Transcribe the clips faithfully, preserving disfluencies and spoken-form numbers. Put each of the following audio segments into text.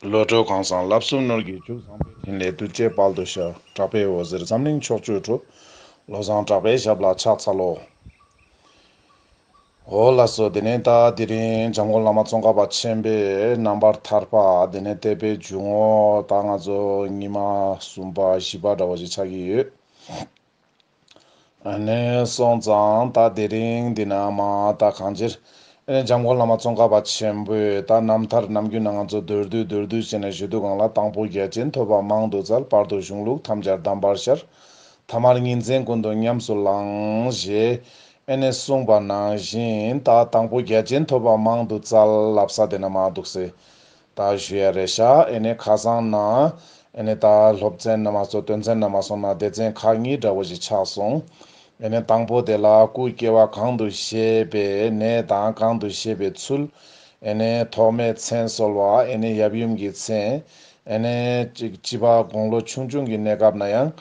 བློ་གྲོས་གང་བཟང་བསླབ་གསུམ་ནོར་གྱིས་ཕྱུག་བཟང་པོའི་ཕྲིན་ལས་རྡུལ་གཅིག་དཔལ་དུ་ཤར། གྲགས་པའི་འོད་ཟེར་འཛམ་གླིང་ཕྱོགས་བཅུར་འཕྲོ། བློ་བཟང་གྲགས་པའི་ཞབས་ལ་ཕྱག་འཚལ་ལོ། འོ་ལགས་སོ། དེ་ནས་ད་དེ་རིང་འཇམ་མགོན་བླ་མ་ཙོང་ཁ་པ་ཆེན་པོའི་རྣམ་པར་ཐར་པ་དེ་ནས་དད་པའི་འཇུག་ངོགས་ད་ང་ཚོ་ཉི་མ་གསུམ་པ་བཞི་པ་འདྲ་བོ་ཞིག་ཆགས་ཀྱི་ཡོད། ཨ་ནི་སོང་ཙང་ད་དེ་རིང་འདི་ན་མ་ད་གང་ཅིར་ཨ་ནི་འཇམ་མགོན་བླ་མ་ཙོང་ཁ་པ་ཆེན་པོས་ད་རྣམ་ཐར་ནམ་རྒྱུན་ན་ང་ཚོ་མདོར་བསྡུས་མདོར་བསྡུས་བྱས་ནས་ཞུ་དུས་སྒང་ལ། དང་པོ་རྒྱ་ཆེན་ཐོས་པ་མང་དུ་བཙལ། བར་དུ་གཞུང་ལུགས་ཐམས་ཅད་གདམས་པར་ཤར། ཐ་མར་ཉིན་མཚན་ཀུན་ཏུ་ཉམས་སུ་བླངས། ཞེས་ཨ་ནི་གསུངས་པ་ནང་བཞིན་ད་དང་པོ་རྒྱ་ཆེན་ཐོས་པ་མང་དུ་བཙལ་ལབ་ས་དེ་ན་མ་འདུག་སེ། ད་ཞུ་ཡ་རེད་ཤག་ཨེ་ནས་ཁ་སང་ན་ཨེ་ནས་ད་སློབ་ཚན་ན་མ་སོང་། དོན་ཚན་ན་མ་སོང་ན་སྡེ་ཚན་ཁག་གཉིས་འདྲ་བོ་ཞིག་ཆགས་སོང་། ཨེ་ནས་དང་པོ་དེ་ལ་སྐུ་སྐྱེ་བ་གང་དུ་བཞེས་པའི་གནས་དང་། གང་དུ་བཞེས་པའི་ཚུལ། ཨེ་ནས་ཐོག་མའི་མཚན་གསོལ་བ། ཨེ་ནས་ཡབ་ཡུམ་གྱི་མཚན། ཨེ་ནས་ཅིག་བྱིས་པ་དགུང་ལོ་ཆུང་ཆུང་གི་གནས་སྐབས་ན་ཡང་།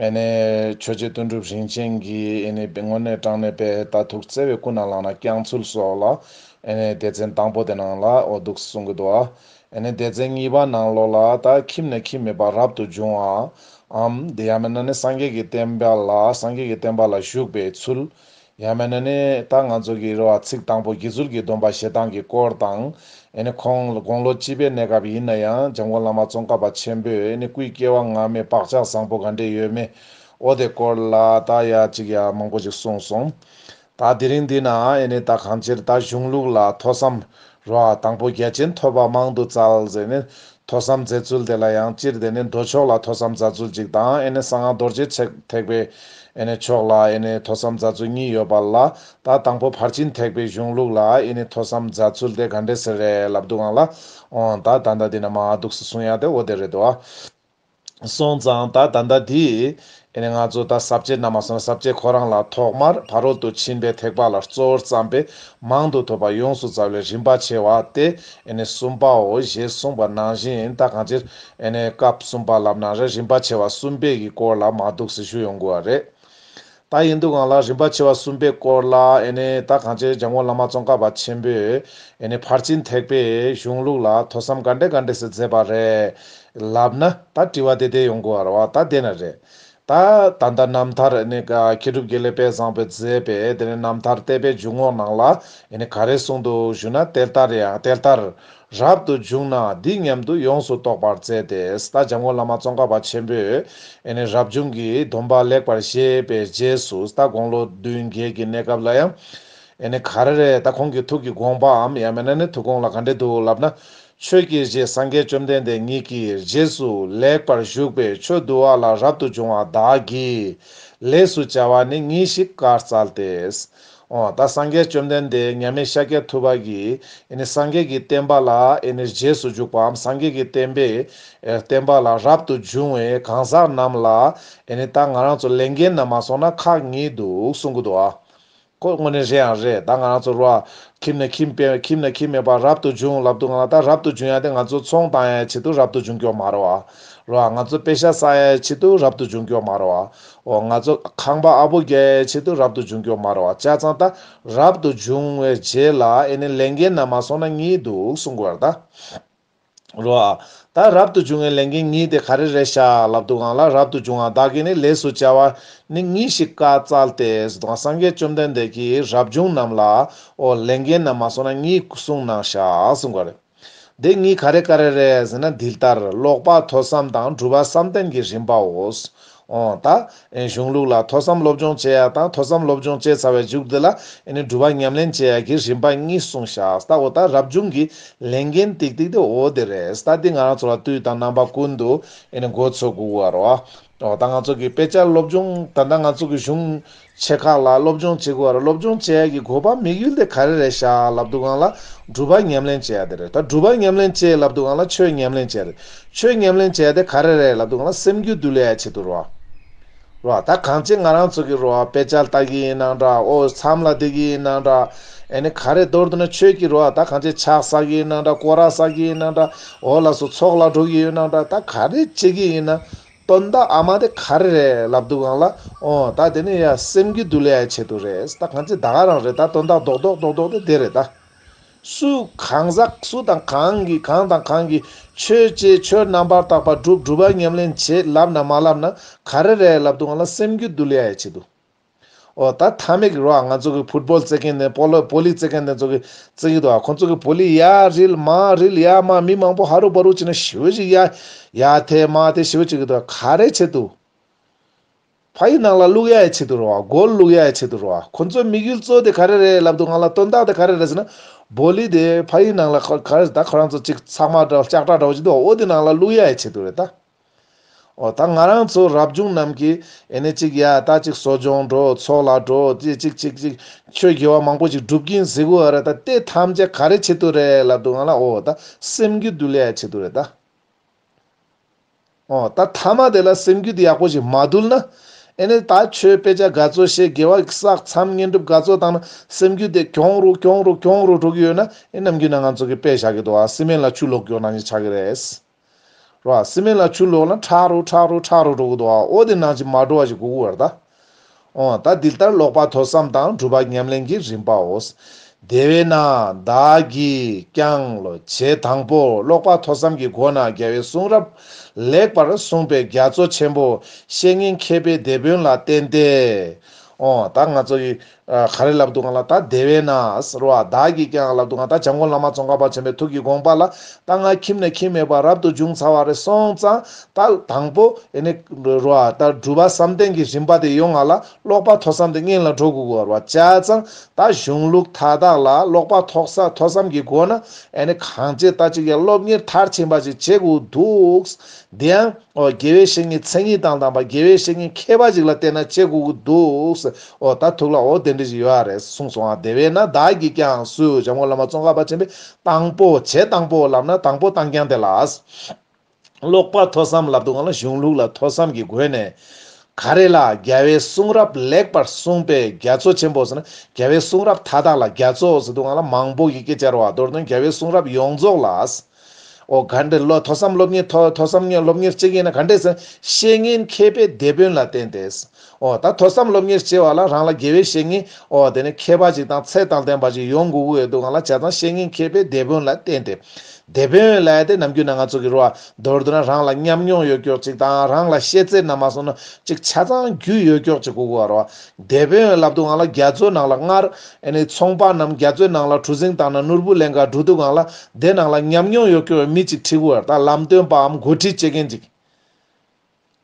ཨེ་ནས་ཆོས་རྗེ་དོན་གྲུབ་རིན་ཆེན་གྱིས་ཨེ་ནས་དངོས་གནས་དྲང་གནས་པའི་ད་ཐུགས་བརྩེ་བའི་སྐུ་ན་ལག་ན་བསྐྱངས་ཚུལ་སོགས་ལ། ཨེ་ནས་སྡེ་ཚན་དང་པོ་དེ་ནང་ལ་འོ་འདུག་གསུང་གི་འདུག་ཨ། ཨེ་ནས་སྡེ་ཚན་གཉིས་པ་ནང་ལོགས་ལ་ད་ཁྱིམ་ནས་ཁྱིམ་མེད་པར་རབ་ཏུ་བྱུང་བའམ། དེ་ཡང་མིན་ན་ནི་སངས་རྒྱས་ཀྱི་བསྟན་པ་ལ་སངས་རྒྱས་ཀྱི་བསྟན་པ་ལ་ཞུགས་པའི་ཚུལ། ཡང་མིན་ན་ནི་ད་ང་ཚོ་གི་རེད་བ། ཚིག་དང་པོ་དགེ་ཚུལ་གྱི་སྡོམ་པ་བཞེས་སྟངས་ཀྱི་སྐོར་དང་། ཨེ་ནི་ཁོང་དགུང་ལོ་བཅུ་པའི་གནས་སྐབས་ཡིན་ན་ཡང་། འཇམ་མགོན་བླ་མ་ཙོང་ཁ་པ་ཆེན་པོས་ཨེ་ནི་སྐུའི་སྐྱེ་བ་སྔ་མའི་བག་ཆགས་བཟང་པོ་ག་འདྲས་ཡོད་མེད། འོ་དེ་སྐོར་ལ་ད་ཡ་གཅིག་ཡ་མང་པོ་ཞིག་གསུངས་སོང་། ད་དེ་རིང་འདི་ན་ཨེ་ནི་ད་གང་ཅིར་ད་གཞུང་ལུགས་ལ་ཐོས་བསམ་རེད་བ། དང་པོ་རྒྱ་ཆེན་ཐོས་པ་མང་དུ་བཙལ་ཟེར་ནས། ཐོས་བསམ་མཛད་ཚུལ་དེ་ལ་ཡང་སྤྱིར་དེ་ནི་མདོ་ཕྱོགས་ལ་ཐོས་བསམ་མཛད་ཚུལ་གཅིག་དང་། ཨེ་ནི་གསང་སྔགས་རྡོ་རྗེ་ཐེག་ཐེག་པའི་ཨེ་ནི་ཕྱོགས་ལ་ཨེ་ནི་ཐོས་བསམ་མཛད་ཚུལ་གཉིས་ཡོད་པ་ལ། ད་དང་པོ་ཕར་ཕྱིན་ཐེག་པའི་གཞུང་ལུགས་ལ་ཨེ་ནི་ཐོས་བསམ་མཛད་ཚུལ་དེ་ག་འདྲས་ཟེར་རེད་ལབ་དུས་སྒང་ལ། འོ་ད་ད་ལྟ་འདི་ན་མ་འདུག་སེ་གསུང་ཡ་དེ་འོ་དེ་རེད་དོ། སོང་ཙང་ད་ད་ལྟ་འདི་ཨེ་ནི་ང་ཚོ་ད་ས་བཅད་ན་མ་སོང་། ས་བཅད་ཁོ་རང་ལ་ཐོག་མར་ཕ་རོལ་ཏུ་ཕྱིན་པའི་ཐེག་པ་ལ་གཙོ་བོར་བརྩམས་པའི་མང་དུ་ཐོས་པ་ཡོངས་སུ་བཙལ་བའི་རིམ་པ་ཕྱེ་བ་སྟེ་ཨེ་ནི་གསུམ་པའོ། ཞེས་གསུངས་པ་ནང་བཞིན། ད་གང་ཅིར་ཨེ་ནི་སྐབས་གསུམ་པ་ལབ་ན་རེད། རིམ་པ་ཕྱེ་བ་གསུམ་པའི་གི་སྐོར་ལ་མ་འདུག་སེ་ཞུ་ཡོང་དགོས་པ་རེད། ད་ཡིན་དུས་སྒང་ལ་རིམ་པ་ཕྱེ་བ་གསུམ་པའི་སྐོར་ལ་ཨེ་ནི་ད་གང་ཅིར་འཇམ་མགོན་བླ་མ་ཙོང་ཁ་པ་ཆེན་པོས་ཨེ་ནི་ཕར་ཕྱིན་ཐེག་པའི་གཞུང་ལུགས་ལ་ཐོས་བསམ་ག་འདྲས་ག་འདྲས་སེ་མཛད་པ་རེད་ལབ་ན། ད་དྲི་བ་དེ་དེ་ཡོང་དགོས་པ་རེད་བ། ད་དེ་ན་རེད། ད་ད་ལྟ་རྣམ་ཐར་ནི་མཁས་གྲུབ་དགེ་ལེགས་དཔལ་བཟང་པོས་མཛད་པའི་དེ་ནས་རྣམ་ཐར་དད་པའི་འཇུག་ངོགས་ནང་ལ་ཨེ་ནི་ག་རེ་གསུངས་འདུག་ཞུ་ན། དེ་ལྟར་ཡང་དེ་ལྟར་རབ་ཏུ་བྱུང་ན་འདི་སྙམ་དུ་ཡོངས་སུ་རྟོག་པར་མཛད་དེ། ད་འཇམ་མགོན་བླ་མ་ཙོང་ཁ་པ་ཆེན་པོས་ཨེ་ནི་རབ་བྱུང་གི་སྡོམ་པ་ལེགས་པར་བཞེས་པའི་རྗེས་སུ། ད་དགུང་ལོ་བདུན་བརྒྱད་ཀྱི་གནས་སྐབས་ལ་ཡང་ཨེ་ནི་ག་རེ་རེད། ད་ཁོང་གི་ཐུགས་ཀྱི་དགོངས་པའམ་ཡང་མིན་ན་ནི་ཐུགས་དགོངས་ལ་ག་འདྲས་འདུག་ལབ་ན། ཆོས་ཀྱི་རྗེ་སངས་རྒྱས་བཅོམ་ལྡན་འདས་ཉིད་ཀྱི་རྗེས་སུ་ལེགས་པར་ཞུགས་པའི་ཆོས་འདུལ་བ་ལ་རབ་ཏུ་བྱུང་བ་བདག་གིས་ལས་སུ་བྱ་བ་ནི་གཉིས་ཤིག་བཀའ་སྩལ་ཏེ། འོ་ད་སངས་རྒྱས་བཅོམ་ལྡན་འདས་མཉམ་མེད་ཤཱཀྱ་ཐུབ་པ་གིས་ཨེ་ནི་སངས་རྒྱས་ཀྱི་བསྟན་པ་ལ་ཨེ་ནི་རྗེས་སུ་འཇུག་པའམ། སངས་རྒྱས་ཀྱི་བསྟན་པའི་ཨེ་བསྟན་པ་ལ་རབ་ཏུ་བྱུང་བའི་གང་ཟག་རྣམས་ལ་ཨེ་ནི་ད་ང་རང་ཚོ་ལས་འགན་ན་མ་སོང་ན་ཁག་གཉིས་འདུག་གསུང་གི་འདུག་ཨ། ཁོ་དངོས་གནས་རེད་ཡང་རེད། ད་ང་རང་ཚོ་རོ། ཁྱིམ་ནས་ཁྱིམ་པའི་ཁྱིམ་ནས་ཁྱིམ་མེད་པར་རབ་ཏུ་བྱུང་ལབ་དུས་སྒང་ལ། ད་རབ་ཏུ་བྱུང་ཡ་དེ་ང་ཚོ་ཚོང་བཏང་ཡའི་ཆེད་དུ་རབ་ཏུ་བྱུང་རྒྱུ་མ་རེད་བ། རོ། ང་ཚོ་པེ་ཤ་བསགས་ཡའི་ཆེད་དུ་རབ་ཏུ་བྱུང་རྒྱུ་མ་རེད་བ། འོ། ང་ཚོ་ཁང་པ་ཨ་བོ་རྒྱག་ཡའི་ཆེད་དུ་རབ་ཏུ་བྱུང་རྒྱུ་མ་རེད་བ། བྱས་ཙང་ད་རབ་ཏུ་བྱུང་བའི་རྗེས་ལ་ཨེ་ནི་ལས་འགན་ན་མ་སོང་ན་གཉིས་འདུག་གསུང་དགོས་རེད་ད། རོ། ད་རབ་ཏུ་བྱུང་བའི་ལས་འགན་གཉིས་དེ་ག་རེ་རེད་ཤག་ལབ་དུས་སྒང་ལ། རབ་ཏུ་བྱུང་བ་བདག་གིས་ནི་ལས་སུ་བྱ་བ་ནི་གཉིས་ཤིག་བཀའ་སྩལ་ཏེ། སངས་རྒྱས་བཅོམ་ལྡན་འདས་ཀྱིས་རབ་བྱུང་རྣམས་ལ་འོ་ལས་འགན་ན་མ་སོང་ན་གཉིས་གསུངས་གནང་ཤག་གསུང་གི་རེད། དེ་གཉིས་ག་རེ་ག་རེ་རེད་ཟེར་ན། འདི་ལྟར་ཀློག་པ་ཐོས་བསམ་དང་སྒྲུབ་པ་བསམ་གཏན་གྱི་རིམ་པའོ། འོ་ད་ཨེ་གཞུང་ལུགས་ལ་ཐོས་བསམ་སློབ་སྦྱོང་བྱེད་ཡ་དང་། ཐོས་བསམ་སློབ་སྦྱོང་བྱས་ཚར་བའི་མཇུག་དེ་ལ་ཨེ་ནི་སྒྲུབ་པ་ཉམས་ལེན་བྱེད་ཡ་གི་རིམ་པ་གཉིས་གསུངས་ཤག་ད་འོ་ད་རབ་བྱུང་གི་ལས་འགན་ཏིག་ཏིག་དེ་འོ་དེ་རེད། ད་འདི་ང་རང་ཚོ་ལ་དུས་དང་རྣམ་པ་ཀུན་ཏུ་ཨེ་ནི་འགོ་ཚུགས་དགོས་པ་རེད་བ། འོ་ད་ང་ཚོ་གི་དཔེ་ཆ་སློབ་སྦྱོང་། ད་ལྟ་ང་ཚོ་གི་གཞུང་ཆེ་ཁག་ལ་སློབ་སྦྱོང་བྱེད་དགོས་པ་རེད། སློབ་སྦྱོང་བྱེད་ཡ་གི་དགོས་པ་དམིགས་ཡུལ་དེ་ག་རེ་རེད་ཤག་ལབ་དུས་སྒང་ལ། སྒྲུབ་པ་ཉམས་ལེན་བྱེད་ཡ་དེ་རེད། ད་སྒྲུབ་པ་ཉམས་ལེན་བྱེད་ལབ་དུས་སྒང་ལ་ཆོས་ཉམས་ལེན་བྱེད་ཡ་རེད། ཆོས་ཉམས་ལེན་བྱེད་ཡ་དེ་ག་རེ་རེད་ལབ་དུས་སྒང་ལ། སེམས་རྒྱུད་འདུལ་ཡ་ཆེད་དུ་རེད་བ། རོ། ད་གང་ཅི་ང་རང་ཚོ་གི་རོ། དཔེ་ཆ་ལྟ་གི་ཡིན་ནའང་འདྲ། ཨོ་མཚམས་ལ་བསྡད་ཀྱི་ཡིན་ནའང་འདྲ། ཨེ་ནི་ག་རེ་མདོར་བསྡུ་ན་ཆོས་ཀྱི་རོ། ད་གང་ཅི་ཕྱག་བསགས་ཀྱི་ཡིན་ནའང་འདྲ། སྐོར་ར་བསགས་ཀྱི་ཡིན་ནའང་འདྲ། ཨོ་ལགས་སོ། ཚོགས་ལ་འགྲོ་གི་ཡིན་ནའང་འདྲ། ད་ག་རེ་བྱེད་ཀྱི་ཡིན་ན། དོན་དག་ཨ་མ་དེ་ག་རེ་རེད་ལབ་དུས་སྒང་ལ། ཨོ་ད་དེ་ནི་ཡ་སེམས་རྒྱུད་འདུལ་ཡ་ཆེད་དུ་རེད། ད་གང་ཅི་ད་ག་རང་རེད། ད་དོན་དག་རྡོག་རྡོག་རྡོག་རྡོག་དེ་དེ་རེད་ད། སུ་གང་ཟག་སུ་དང་གང་གིས་གང་དང་གང་གིས་ཆོས་བྱེད་ཆོས་རྣམ་པར་དག་པ་སྒྲུབ་སྒྲུབ་པ་ཉམས་ལེན་བྱེད་ལབ་ན་མ་ལབ་ན་ག་རེ་རེད་ལབ་དུས་སྒང་ལ་སེམས་རྒྱུད་འདུལ་ཡ་ཡི་ཆེད་དུ། ཨོ་ད་མཐའ་མའི་གི་རོ་ང་ཚོ་གི་ཕུཊ་བོལ་རྩེད་མཁན་དེ་པོ་ལོ་བོ་ལི་རྩེད་མཁན་དེ་ཚོ་གི་རྩེད་ཀྱི་འདུག་ཁོ་ཚོ་གི་བོ་ལི་ཡར་རིལ་མར་རིལ་ཡར་མར་མི་མང་པོ་ཧ་རུ་བ་རུ་བྱས་ན་ཞེ་པོ་ཅིག་ཡར་ཡར་ཐལ་མར་ཐལ་ཞེ་པོ་ཅིག་གི་འདུག་ག་རེ་ཆེད་དུ། ཕ་ཡི་ནང་ལ་བླུག་ཡ་ཡི་ཆེད་དུ་རོ། སྒོར་བླུག་ཡ་ཡི་ཆེད་དུ་རོ། ཁོ་ཚོའི་དམིགས་ཡུལ་གཙོ་བོ་དེ་ག་རེ་རེད་ལབ་དུས་སྒང་ལ་དོན་དག་དེ་ག་རེ་རེད་ཟེར་ན། བོ་ལི་དེ་ཕ་ཡི་ནང་ལ་ཁ་ག་རེ་ད་ཁོ་རང་ཚོ་ཅིག་ཚང་མ་འདྲ་ལྕགས་དྲ་འདྲ་བོ་ཅིག་འདུག་འོ་དེ་ནང་ལ་བླུག་ཡ་ཡི་ཆེད་དུ་རེད་ད། འོ་ད་ང་རང་ཚོ་རབ་བྱུང་རྣམས་ཀྱིས་ཨེ་ནས་ཅིག་ཡ་ད་ཅིག་གསོ་སྦྱོང་འགྲོ་ཚོགས་ལ་འགྲོ་ཅིག་ཅིག་ཅིག་ཅིག་ཆོས་དགེ་བ་མང་པོ་ཅིག་སྒྲུབ་ཀྱིན་ཟེར་གོ་ཨ་རེད་ད། དེ་ཐམས་ཅད་ག་རེ་ཆེད་དུ་རེད་ལབ་དུས་སྒང་ལ་འོ་ད་སེམས་རྒྱུད་འདུལ་ཡ་ཡི་ཆེད་དུ་རེད་ད། ཨོ་ད་ཐ་མ་དེ་ལ་སེམས་རྒྱུད་དེ་ཡག་པོ་ཞིག་མ་འདུལ་ན། ཨེ་ནས་ད་ཆོས་དཔེ་ཆ་ག་ཚོད་བཤད་དགེ་བ་བསགས་མཚམས་བསྙེན་སྒྲུབ་ག་ཚོད་བཏང་ན་སེམས་རྒྱུད་དེ་གྱོང་རུ་གྱོང་རུ་གྱོང་རུ་འགྲོ་གི་ཡོད་ན་ཨེ་ནམ་རྒྱུན་ན་ང་ཚོ་གི་དཔེ་བཞག་གི་འདུག་ཨ། སི་མེན་ལ་ཆུ་ལོག་རྒྱུ་ནང་བཞིན་ཆགས་ཀྱི་རེད། རོ་ཨ། སི་མེན་ལ་ཆུ་ལོག་ན་ཁྲག་རུ་ཁྲག་རུ་ཁྲག་རུ་འགྲོ་གི་འདུག་ཨ། ཨོ་དེ་ནང་བཞིན་མ་འགྲོ་བ་ཞིག་དགོས་ཀྱི་ཡོད་རེད་ད། འོ་ད་འདི་ལྟར་ཀློག་པ་ཐོས་བསམ་དང་སྒྲུབ་པ་ཉམས་ལེན་གྱི་རིམ་པའོ། དེ་བས་ན་བདག་གིས་ཀྱང་ལོ་བྱེད་དང་པོ་ཀློག་པ་ཐོས་བསམ་གྱི་སྒོ་ནས་རྒྱལ་བའི་གསུང་རབ་ལེགས་པར་གསུངས་པའི་རྒྱ་མཚོ་ཆེན་པོ་བཤེས་གཉེན་མཁས་པའི་དེད་དཔོན་ལ་བརྟེན་ཏེ། འོ་ད་ང་ཚོ་ཡི་ག་རེ་ལབ་འདུག་ག་ལ་ད་དེ་བས་ན་ཟེར་བ་བདག་གིས་ཀྱང་ལབ་འདུག་ག་ད་འཇམ་མགོན་བླ་མ་ཙོང་ཁ་པ་ཆེན་པོའི་ཐུགས་ཀྱི་དགོངས་པ་ལ་ད་ང་ཁྱིམ་ནས་ཁྱིམ་མེད་པར་རབ་ཏུ་བྱུང་ཚར་བ་རེད་སོང་ཙང་ད་དང་པོ་ཨེ་ནི་རོ་ཨ་ད་སྒྲུབ་པ་བསམ་གཏན་གྱི་རིམ་པ་དེ་ཡོང་ང་ལ་ཀློག་པ་ཐོས་བསམ་དེ་སྔོན་ལ་འགྲོ་དགོས་ཀྱི་ཡོད་རེད་བ། བྱས་ཙང་ད་གཞུང་ལུགས་མཐའ་དག་ལ་ཀློག་པ་ཐོས་བསམ་ཐོས་བསམ་གྱི་སྒོ་ན་ཨེ་ནི་གང་ཅི་ལྟ་ཅི་ཡང་སློབ་གཉེར་མཐར་ཕྱིན་པ་ཞིག་བྱེད་དགོས་འདུག་དེ་ཡང་ཨོ་དགེ་བའི་བཤེས་གཉེན་མཚན་ཉིད་དང་ལྡན་པ་དགེ་བའི་བཤེས་གཉེན་མཁས་པ་ཞིག་ལ་བརྟེན་ན་བྱེད་དགོས་ཀྱི་འདུག་ཨོ་ད་ཐུགས་ལ་ཨོ་དེ་འདྲ་ཞིག་ཡོད་རེད་གསུངས་སོང་ཨ། དེ་བས་ན་བདག་གིས་ཀྱང་སུ་འཇམ་མགོན་བླ་མ་ཙོང་ཁ་པ་ཆེན་པོས་དང་པོ་བྱེད་དང་པོ་ལབ་ན་དང་པོ་བཏང་རྐྱང་དེ་ལ། ཀློག་པ་ཐོས་བསམ་ལབ་དུས་སྒང་ལ་གཞུང་ལུགས་ལ་ཐོས་བསམ་གྱི་སྒོ་ནས། ག་རེ་ལ་རྒྱལ་བའི་གསུང་རབ་ལེགས་པར་གསུངས་པའི་རྒྱ་མཚོ་ཆེན་པོ་ཟེར་ན་རྒྱལ་བའི་གསུང་རབ་མཐའ་དག་ལ་རྒྱ་མཚོ་ཟེར་དུས་སྒང་ལ་མང་པོ་ཡི་གེ་སྦྱར་བ་མདོར་དོན་རྒྱལ་བའི་གསུང་རབ་ཡོངས་རྫོགས་ལ། ཨོ་ག་འདྲེ་ལོ་ཐོས་བསམ་སློབ་གཉེར་ཐོ་ཐོས་བསམ་སློབ་གཉེར་བྱེད་ཀྱི་ཡིན་ན་ག་འདྲེ་ཟེར་བཤེས་གཉེན་མཁས་པའི་དེད་དཔོན་ལ་བརྟེན་ཏེ། ཨོ་ད་ཐོས་བསམ་སློབ་གཉེར་བྱེད་པ་ལ་རང་ལ་དགེ་བའི་བཤེས་གཉེན་ཨོ་དེ་ནི་མཁས་པ་ཅིག་དང་ཚད་དང་ལྡན་པ་ཅིག་ཡོང་དགོས་ཀྱི་ཡོད་དུས་སྒང་ལ་བྱས་ཙང་བཤེས་གཉེན་མཁས་པའི་དེད་དཔོན་ལ་བརྟེན་ཏེ། དེད་དཔོན་ལབ་ཡ་དེ་ནམ་རྒྱུན་ན་ང་ཚོ་གི་རོ་མདོར་བསྡུ་ན་རང་ལ་ཉམས་མྱོང་ཡོད་ཀྱོག་ཅིག་དང་རང་ལ་ཤེས་ཚད་ན་མ་སོང་ན་ཅིག་ཆ་ཚང་རྒྱུས་ཡོད་ཀྱོག་ཅིག་དགོས་ཀྱི་རོ། དེད་དཔོན་ལབ་དུས་སྒང་ལ་རྒྱ་མཚོའི་ནང་ལ་སྔར་ཨེ་ནི་ཚོང་པ་རྣམས་རྒྱ་མཚོའི་ནང་ལ་གྲུ་གཟིངས་བཏང་ན་ནོར་བུ་ལེན་ག་འགྲོ་དུས་སྒང་ལ་དེ་ནང་ལ་ཉམས་མྱོང་ཡོད་ཀྱོག་མི་ཅིག་ཁྲིད་དགོས་ར། ད་ལམ་སྟོན་པའམ་འགོ་ཁྲིད་བྱེད་མཁན་ཅིག་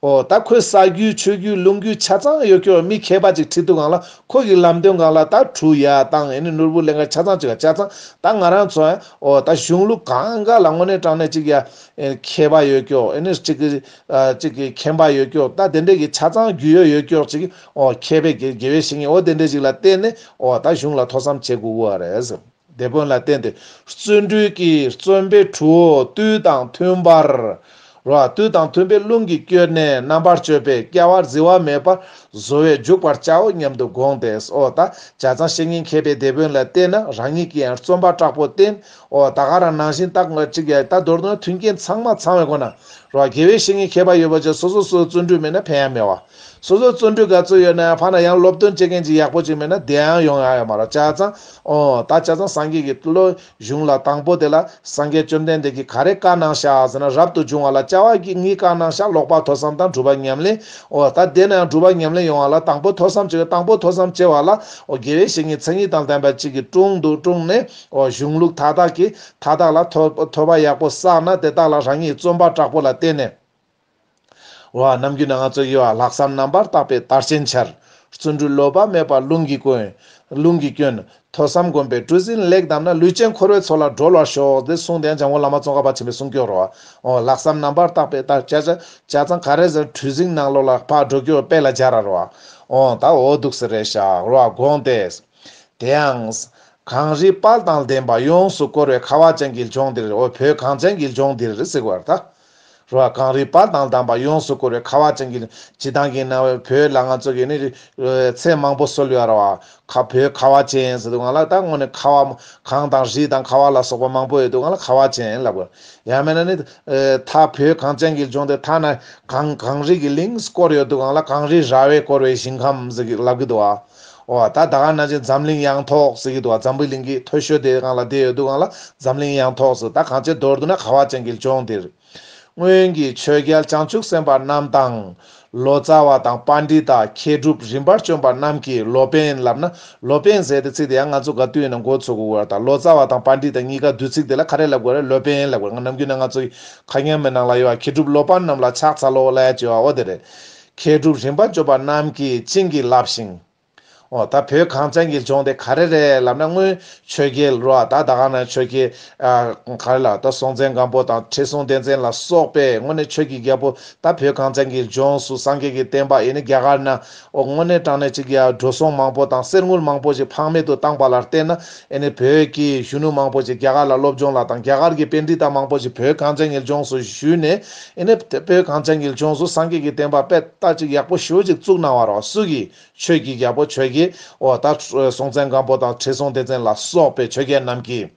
ཨོ་ད་ཁོས་ས་རྒྱུས་ཆོས་རྒྱུས་ལུང་རྒྱུས་ཆ་ཚང་ཡོད་ཀྱོག་མི་མཁས་པ་ཅིག་ཁྲིད་དུས་སྒང་ལ་ཁོ་གི་ལམ་སྟོན་སྒང་ལ་ད་གྲུ་ཡར་བཏང་ཨེ་ནི་ནོར་བུ་ལེན་ག་ཆ་ཚང་ཅིག་ག་ཆ་ཚང་ད་ང་རང་ཚོ་ཨོ་ད་གཞུང་ལུགས་གང་ག་ལ་དངོས་གནས་དྲང་གནས་ཅིག་ཡ་མཁས་པ་ཡོད་ཀྱོག་ཨེ་ནི་ཅིག་གི་ཅིག་གི་མཁྱེན་པ་ཡོད་ཀྱོག་ད་དེ་འདྲས་ཀྱི་ཆ་ཚང་རྒྱུས་ཡོད་ཡོད་ཀྱོག་ཅིག་ཨོ་མཁས་པའི་དགེ་དགེ་བའི་བཤེས་གཉེན་ཨོ་དེ་འདྲས་ཅིག་ལ་བརྟེན་ནས་ཨོ་ད་གཞུང་ལ་ཐོས་བསམ་བྱེད་དགོས་ཀྱི་རེད། དེད་དཔོན་ལ་བརྟེན་ཏེ། བརྩོན་འགྲུས་ཀྱིས་བརྩོན་པའི་གྲུ་བོ་དུས་དང་མཐུན་པར། རོ། དུས་དང་མཐུན་པའི་རླུང་གིས་བསྐྱོད་ནས་རྣམ་པར་དཔྱོད་པས་སྐྱེ་བ་རྫི་བ་མེད་པར་བཟོ་བས་འཇུག་པར་བྱའོ་སྙམ་དུ་དགོངས་ཏེ། ཨོ་ད། བྱས་ཙང་བཤེས་གཉེན་མཁས་པའི་དེད་དཔོན་ལ་བརྟེན་ན་རང་ཉིད་ཀྱིས་ཡང་བརྩོན་པ་དྲག་པོ་བསྟེན། ཨོ་ད་ག་རང་ནང་བཞིན་ད་ང་གཅིག་ཡ་ད་མདོར་ན་མཐུན་རྐྱེན་ཚང་མ་ཚང་བའི་སྒོ་ན། རོ། དགེ་བའི་བཤེས་གཉེན་མཁས་པ་ཡོད་པ་ཅིག་སོ་སོ་སོའི་བརྩོན་འགྲུས་མེད་ན་ཕན་ཡ་མེད་བ། སོ་སོའི་བརྩོན་འགྲུས་ག་ཚོད་ཡོད་ན་ཕ་ན་ཡང་སློབ་སྟོན་བྱེད་མཁན་ཅིག་ཡག་པོ་ཅིག་མེད་ན་དེ་ཡང་ཡོང་ཡ་ཡོད་མ་རེད། བྱས་ཙང་ཨོ་ད་བྱས་ཙང་སངས་རྒྱས་ཀྱི་བློ་གཞུང་ལ་དང་པོ་དེ་ལ་སངས་རྒྱས་བཅོམ་ལྡན་འདས་ཀྱིས་ག་རེ་བཀའ་གནང་ཤག་ཟེར་ན་རབ་ཏུ་བྱུང་བ་ལ་བྱ་བ་གི་གཉིས་བཀའ་གནང་ཤག་ཀློག་པ་ཐོས་བསམ་དང་སྒྲུབ་པ་ཉམས་ལེན། ཨོ་ད་དེ་ན་ཡང་སྒྲུབ་པ་ཉམས་ལེན་ཡོང་བ་ལ་དང་པོ་ཐོས་བསམ་བྱེད་དགོས། དང་པོ་ཐོས་བསམ་བྱེད་པ་ལ་ཨོ་དགེ་བའི་བཤེས་གཉེན་མཚན་ཉིད་དང་ལྡན་པ་ཅིག་གི་དྲུང་དུ་དྲུང་ནས་ཨོ་གཞུང་ལུགས་མཐའ་དག་གི་མཐའ་དག་ལ་ཐོས་ཐོས་པ་ཡག་པོ་བསགས་ན་དེ་དག་ལ་རང་ཉིད་བརྩོན་པ་དྲག་པོ་ལ་བརྟེན་ནས། འོ་ནམ་རྒྱུན་ན་ང་ཚོ་ཡོད་ལྷག་བསམ་རྣམ་པར་དག་པའི་དར་ཆེན་འཕྱར། བརྩོན་འགྲུས་ལོག་པ་མེད་པར་རླུང་གིས་བསྐྱོད། རླུང་གིས་བསྐྱོད། ཐོས་བསམ་སྒོམ་པའི་གྲུ་གཟིངས་ལེགས་བསྡམས་ན། ལུས་ཅན་འཁོར་བའི་མཚོ་ལས་སྒྲོལ་བར་ཤོག་དེ་གསུངས་དེ་ཡང་འཇམ་མགོན་བླ་མ་ཙོང་ཁ་པ་ཆེན་པོས་གསུངས་སྐྱོར་རོ། འོ་ལྷག་བསམ་རྣམ་པར་དག་པའི་དར་བྱས་ཙང་བྱས་ཙང་ག་རེ་ཟེར་གྲུ་གཟིངས་ནང་ལོགས་ལ་ཕར་འགྲོ་རྒྱུ་དཔེ་ལ་སྦྱར་ར་རོ། འོ་ད་འོ་འདུག་སེ་རེད་ཤག་རོ་དགོངས་ཏེ། དེ་ཡང་། གངས་རིའི་དཔལ་དང་ལྡན་པ་ཡོངས་སུ་བསྐོར་བའི་ཁ་བ་ཅན་གྱི་ལྗོངས་འདིར། འོ་བོད་གངས་ཅན་གྱི་ལྗོངས་འདིར་ཟེར་བར་ད། རོ། གངས་རིའི་དཔལ་དང་ལྡན་པ་ཡོངས་སུ་བསྐོར་བའི་ཁ་བ་ཅན་གྱི་སྤྱི་བཏང་གི་ནང་བའི་བོད་ལ་ང་ཚོ་གི་ནི་ཚེ་མང་པོ་གསོལ་ཡོད་ར་བ། ཁ་བོད་ཁ་བ་ཅན་ཟེར་དུས་སྒང་ལ་ད་དངོས་གནས་ཁ་བ་གངས་དང་རི་དང་ཁ་བ་ལ་སོགས་པ་མང་པོ་ཡོད་དུས་སྒང་ལ་ཁ་བ་ཅན་ལབ་དགོས། ཡང་མིན་ན་ནི་ད་བོད་གངས་ཅན་གྱི་ལྗོངས་དེ་ཐ་ན་གངས་གངས་རི་གི་གླིང་བསྐོར་ཡོད་དུས་སྒང་ལ་གངས་རི་ར་བས་བསྐོར་བའི་ཞིང་ཁམས་ཟེར་གི་ལབ་གི་འདུག་བ། འོ་ད་ད་ག་ནང་བཞིན་འཛམ་གླིང་ཡང་ཐོག་ཟེར་གྱི་འདུག་བ། འཛམ་བུའི་གླིང་གི་མཐོ་ཤོས་དེ་སྒང་ལ་བསྡད་ཡོད་དུས་སྒང་ལ་འཛམ་གླིང་ཡང་ཐོག་ཟེར། ད་གངས་ཅན་མདོར་བསྡུ་ན་ཁ་བ་ཅན་གྱི་ལྗོངས་འདིར། སྔོན་གྱི་ཆོས་རྒྱལ་བྱང་ཆུབ་སེམས་དཔའ་རྣམས་དང་། ལོ་ཙཱ་བ་དང་པཎྜི་ཏ་མཁས་གྲུབ་རིམ་པར་བྱོན་པ་རྣམས་ཀྱིས། ལོ་པཎ་ལབ་ན། ལོ་པཎ་ཟེར་དེ་ཚིག་དེ་ཡང་ང་ཚོ་ག་དུས་ཡིན་ན་མགོ་ཚོས་དགོས་ཀྱི་ཡོད་རེད། ད་ལོ་ཙཱ་བ་དང་པཎྜི་ཏ་གཉིས་ཀ་བསྡུ་ཚིག་དེ་ལ་ག་རེ་ལབ་དགོས་རེད། ལོ་པཎ་ལབ་དགོས་རེད། ང་ནམ་རྒྱུན་ནས་ང་ཚོ་ཡི་ཁ་ཉན་མའི་ནང་ལ་ཡོད་པ། མཁས་གྲུབ་ལོ་པཎ་རྣམས་ལ་ཕྱག་འཚལ་ལོ་ལབ་ཡ་ཅིག་ཡོད་པ། འོ་དེ་རེད། མཁས་གྲུབ་རིམ་པར་བྱོན་པ་རྣམས་ཀྱིས་བྱིན་གྱིས་བརླབས་ཤིང་། འོ་ད་བོད་གངས་ཅན་གྱི་ལྗོངས་དེ་ག་རེ་རེད་ལབ་ན། སྔོན་ཆོས་རྒྱལ་རོ། ད་ད་ག་ནང་ཆོས་རྒྱལ་ཨ་ག་རེ་ལ་ད་སྲོང་བཙན་སྒམ་པོ་དང་ཁྲི་སྲོང་ལྡེ་བཙན་ལ་སོགས་པས་དངོས་གནས་ཆོས་ཀྱི་རྒྱལ་པོ། ད་བོད་གངས་ཅན་གྱི་ལྗོངས་སུ་སངས་རྒྱས་ཀྱི་བསྟན་པ་ཨེ་ནི་རྒྱ་གར་ན། འོ་དངོས་གནས་དྲང་གནས་ཅིག་ཡ་འགྲོ་སོང་མང་པོ་དང་གསེར་དངུལ་མང་པོ་ཞིག་ཕངས་མེད་དུ་བཏང་པ་ལ་བརྟེན་ན། ཨེ་ནི་བོད་ཀྱི་གཞོན་ནུ་མང་པོ་ཞིག་རྒྱ་གར་ལ་སློབ་སྦྱོང་ལ་དང་། རྒྱ་གར་གྱི་པཎྜི་ཏ་མང་པོ་ཞིག་བོད་གངས་ཅན་གྱི་ལྗོངས་སུ་བཞུགས་ནས། ཨེ་ནི་བོད་གངས་ཅན་གྱི་ལྗོངས་སུ་སངས་རྒྱས་ཀྱི་བསྟན་པ་དཔེ་ལྟ་ཅིག་ཡག་པོ་ཞེ་པོ་ཅིག་བཙུགས་གནང་བ་རེད་བ། སུ་གིས། ཆོས་ཀྱི་རྒྱལ་པོ་ཆོས་རྒྱལ། འོ་ད་སྲོང་བཙན་སྒམ་པོ་དང་ཁྲི་སྲོང་ལྡེ་བཙན་ལ་སོགས་པའི་ཆོས་རྒྱལ་རྣམས་ཀྱིས།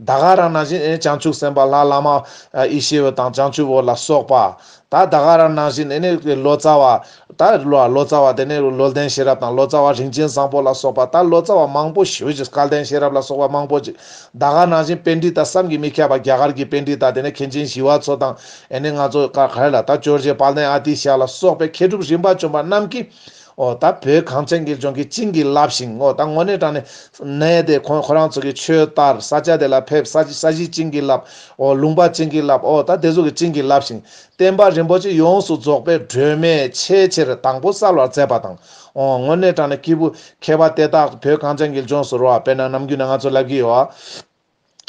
ད་ག་རང་ནང་བཞིན་ཨེ་བྱང་ཆུབ་སེམས་དཔའ་ལྷ་བླ་མ་ཨ་ཡེ་ཤེས་འོད་དང་བྱང་ཆུབ་འོད་ལ་སོགས་པ། ད་ད་ག་རང་ནང་བཞིན་ཨེ་ནི་ལོ་ཙཱ་བ། ད་ལོ་ལོ་ཙཱ་བ་དེ་ནི་བློ་ལྡན་ཤེས་རབ་དང་། ལོ་ཙཱ་བ་རིན་ཆེན་བཟང་པོ་ལ་སོགས་པ། ད་ལོ་ཙཱ་བ་མང་པོ་ཞེ་པོ་ཅིག་སྐལ་ལྡན་ཤེས་རབ་ལ་སོགས་པ་མང་པོ་ཅིག་ད་ག་ནང་བཞིན་པཎྜི་ཏ་བསམ་གྱིས་མི་ཁྱབ་པ། རྒྱ་གར་གྱི་པཎྜི་ཏ་དེ་ནི་མཁན་ཆེན་ཞི་བ་འཚོ་དང་། ཨེ་ནི་ང་ཚོ་ག་ག་རེ་ལ་ད་ཇོར་ཇི་དཔལ་ལྡན་ཨ་ཏི་ཤ་ལ་སོགས་པའི་མཁས་གྲུབ་རིམ་པར་བྱོན་པ་རྣམས་ཀྱིས། འོ་ད་བོད་གངས་ཅན་གྱི་ལྗོངས་ཀྱི་བྱིན་གྱིས་བརླབས་ཤིང་། འོ་ད་དངོས་གནས་དྲང་གནས་གནས་དེ་ཁོང་ཁོ་རང་ཚོ་གི་ཆོས་ལྟར་ས་ཆ་དེ་ལ་ཕེབས། ས་ས་གཞི་བྱིན་གྱིས་བརླབས། འོ་ལུང་པ་བྱིན་གྱིས་བརླབས། འོ་ད་དེ་ཚོ་གི་བྱིན་གྱིས་བརླབས་ཤིང་། བསྟན་པ་རིན་པོ་ཆེ་ཡོངས་སུ་རྫོགས་པའི་སྒྲོན་མེ་ཆེས་ཆེར་དང་པོ་གསལ་བར་མཛད་པ་དང་། འོ་དངོས་གནས་དྲང་གནས་སྐྱེས་བུ་མཁས་པ་དེ་དག་བོད་གངས་ཅན་གྱི་ལྗོངས་སུ་རོ། དཔེར་ན་ནམ་རྒྱུན་ནས་ང་ཚོ་ལབ་ཀྱི་ཡོད།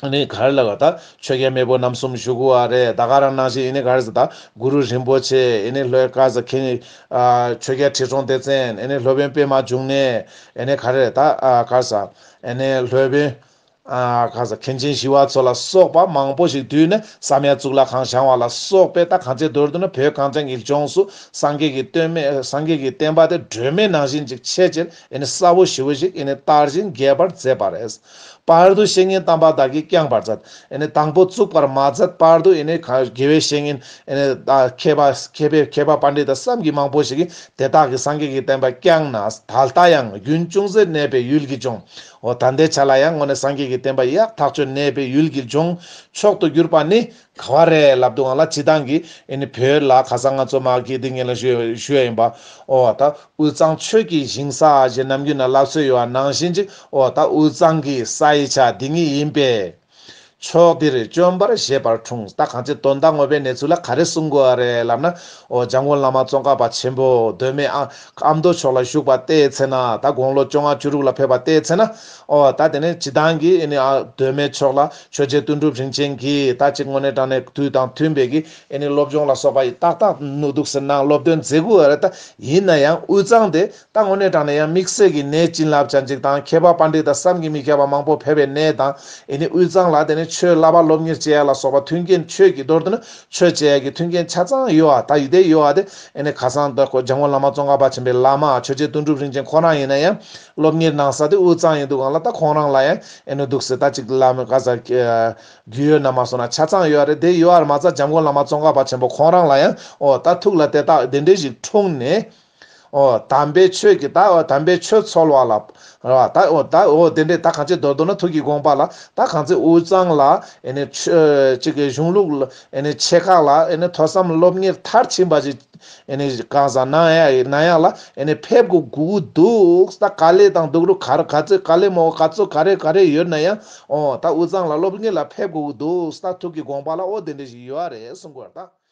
ཨ་ནི་ག་རེ་ལབ་ད། ཆོས་རྒྱལ་མེས་པོ་རྣམ་གསུམ་བཞུགས་ཀྱི་ཡོད་རེད། ད་ག་རང་ནང་བཞིན་ཨེ་ནི་ག་རེ་ཟེར་ད། གུ་རུ་རིན་པོ་ཆེ། ཨེ་ནི་ལྷོའི་ག་ཟེར་མཁན། ཨ་ཆོས་རྒྱལ་ཁྲི་སྲོང་ལྡེ་བཙན། ཨེ་ནི་སློབ་དཔོན་པདྨ་འབྱུང་གནས། ཨེ་ནི་ག་རེ་ད། ཨ་ག་ཟེར། ཨེ་ནི་སློབ་དཔོན། ཨ་ག་ཟེར། མཁན་ཆེན་ཞི་བ་འཚོ་ལ་སོགས་པ་མང་པོ་ཞིག་འདུས་ནས་བསམ་ཡས་གཙུག་ལག་ཁང་བཞེངས་པ་ལ་སོགས་པའི། ད་གང་ཅི་མདོར་བསྡུ་ན་བོད་གངས་ཅན་གྱི་ལྗོངས་སུ་སངས་རྒྱས་ཀྱི་སྟོན་མེ་སངས་རྒྱས་ཀྱི་བསྟན་པ་དེ་སྒྲོན་མེ་ནང་བཞིན་ཅིག་ཆེས་ཆེར་ཨེ་ནི་གསལ་པོ་ཞེ་པོ་ཞིག་ཨེ་ནི་དར་ཞིང་རྒྱས་པར་མཛད་པ་རེད། བར་དུ་བཤེས་གཉེན་དམ་པ་དག་གིས་བསྐྱངས་པར་མཛད། ཨེ་ནི་དང་པོ་བཙུགས་པར་མ་མཛད་བར་དུ་ཨེ་ནི་ག་དགེ་བའི་བཤེས་གཉེན་ཨེ་ནི་ད་མཁས་པ་མཁས་པའི་མཁས་པ་པཎྜི་ཏ་བསམ་གྱིས་མང་པོ་ཞིག་གིས་དེ་དག་གིས་སངས་རྒྱས་ཀྱི་བསྟན་པ་བསྐྱངས་ནས། ད་ལྟ་ཡང་རྒྱུན་ཅུང་ཟད་གནས་པའི་ཡུལ་གྱི་ལྗོངས། འོ་ད་ལྟའི་ཆ་ལ་ཡང་དངོས་གནས་སངས་རྒྱས་ཀྱི་བསྟན་པ་ཡག་ཐག་ཆོད་གནས་པའི་ཡུལ་གྱི་ལྗོངས་མཆོག་ཏུ་གྱུར་པ་ནི་ག་བ་རེད་ལབ་དུས་སྒང་ལ། སྤྱིར་བཏང་གི་ཨེ་ནི་བོད་ལ་ཁ་སང་ང་ཚོ་མ་གི་འདི་ངེད་ལ་ཞུ་ཞུ་ཡ་ཡིན་པ། འོ་ད་དབུས་གཙང་ཆོས་ཀྱི་ཞིང་ས་ཞེས་ནམ་རྒྱུན་ན་ལབ་སྲོལ་ཡོད་པ་ནང་བཞིན་ཅིག་འོ་ད་དབུས་གཙང་གི་ས་ཡི་ཆ་འདི་ཉིད་ཡིན་པས། ཕྱོགས་འདིར་བྱོན་པར་བཞེད་པར་འཁྲུངས། ད་གང་ཅི་དོན་དག་ངོ་མའི་གནས་ཚུལ་ལ་ག་རེ་གསུང་དགོས་པ་རེད་ལབ་ན། འོ་འཇམ་མགོན་བླ་མ་ཙོང་ཁ་པ་ཆེན་པོ་མདོ་སྨད་ཨ་ཨ་མདོ་ཕྱོགས་ལ་བཞུགས་པ་དེའི་ཚེ་ན། ད་དགུང་ལོ་བཅོ་ལྔ་བཅུ་དྲུག་ལ་ཕེབས་པ་དེའི་ཚེ་ན། འོ་ད་དེ་ནས་སྤྱིར་བཏང་གི་ཨེ་ནི་ཨ་མདོ་སྨད་ཕྱོགས་ལ་ཆོས་རྗེ་དོན་གྲུབ་རིན་ཆེན་གྱིས་ད་ཅིག་དངོས་གནས་དྲང་གནས་དུས་དང་མཐུན་པའི་གི་ཨེ་ནི་སློབ་སྦྱོང་ལ་སོགས་པ་ཡི་ཏག་ཏག་ནུས་འདུག་ཟེར་ནང་སློབ་སྟོན་མཛད་དགོས་པ་རེད། ད་ཡིན་ན་ཡང་དབུས་གཙང་དེ་ད་དངོས་གནས་དྲང་གནས་ཡང་དམིགས་བསལ་གྱི་གནས་བྱིན་རླབས་ཅན་ཅིག་དང་། མཁས་པ་པཎྜི་ཏ་བསམ་གྱིས་མི་ཁྱབ་པ་མང་པོ་ཕེབས་པའི་གནས་དང་། ཨེ་ནི་དབུས་གཙང་ལ་དེ་ནི་ཆོས་བསླབ་པ་སློབ་གཉེར་བྱེད་ཡ་ལ་སོགས་པ་མཐུན་རྐྱེན་ཆོས་ཀྱི་མདོར་བསྡུ་ན་ཆོས་བྱེད་ཡ་གི་མཐུན་རྐྱེན་ཆ་ཚང་ཡོད་པ། ད་ཡུལ་དེ་ཡོད་པ་དེ་ཨེ་ནི་ཁ་སང་ད་ཁོ་འཇམ་མགོན་བླ་མ་ཙོང་ཁ་པ་ཆེན་པོའི་བླ་མ་ཆོས་རྗེ་དོན་གྲུབ་རིན་ཆེན་ཁོ་རང་ཡིན་ན་ཡང་སློབ་གཉེར་གནང་ས་དེ་དབུས་གཙང་ཡིན་དུས་སྒང་ལ། ད་ཁོང་རང་ལ་ཡང་ཨེ་ནི་འདུག་སེ་ད་ཅིག་བླ་མ་ག་ས་རྒྱུས་ཡོད་ན་མ་སོང་ན་ཆ་ཚང་ཡོད་པ་རེད། དེ་ཡོད་པར་མ་ཚད་འཇམ་མགོན་བླ་མ་ཙོང་ཁ་པ་ཆེན་པོ་ཁོང་རང་ལ་ཡང་འོ་ད་ཐུགས་ལ་དེ་དག་དེ་འདྲ་ཞིག་འཁྲུངས་ནས། འོ་དམ་པའི་ཆོས་ཀྱི་ད་འོ་དམ་པའི་ཆོས་འཚོལ་བ་ལ་རེད་བ། ད་འོ་ད་འོ་དེ་འདྲའི་ད་གང་ཅི་མདོར་བསྡུ་ན་ཐུགས་ཀྱི་དགོངས་པ་ལ། ད་གང་ཅི་དབུས་གཙང་ལ་ཨེ་ནི་ཆོས་ཅིག་གི་གཞུང་ལུགས་ལ་ཨེ་ནི་ཆེ་ཁག་ལ་ཨེ་ནི་ཐོས་བསམ་སློབ་གཉེར་མཐར་ཕྱིན་པ་ཞིག་ཨེ་ནི་གང་ཟག་གནང་ཡ་གནང་ཡ་ལ་ཨེ་ནི་ཕེབས་དགོས་དགོས་ཀྱི་འདུག་ད་དཀའ་ལས་དང་སྡུག་རུས་ག་རེ་ག་ཚོད་དཀའ་ལས་མོ་ག་ཚོད་ག་རེ་ག་རེ་ཡོད་ན་ཡང་། འོ་ད་དབུས་གཙང་ལ་སློབ་གཉེར་ལ་ཕེབས་དགོས་ཀྱི་འདུག་ད་ཐུགས་ཀྱི་དགོངས་པ་ལ་འོ་དེ་འདྲ་ཞིག་ཡོད་རེད་གསུང་དགོས་རེད་ད།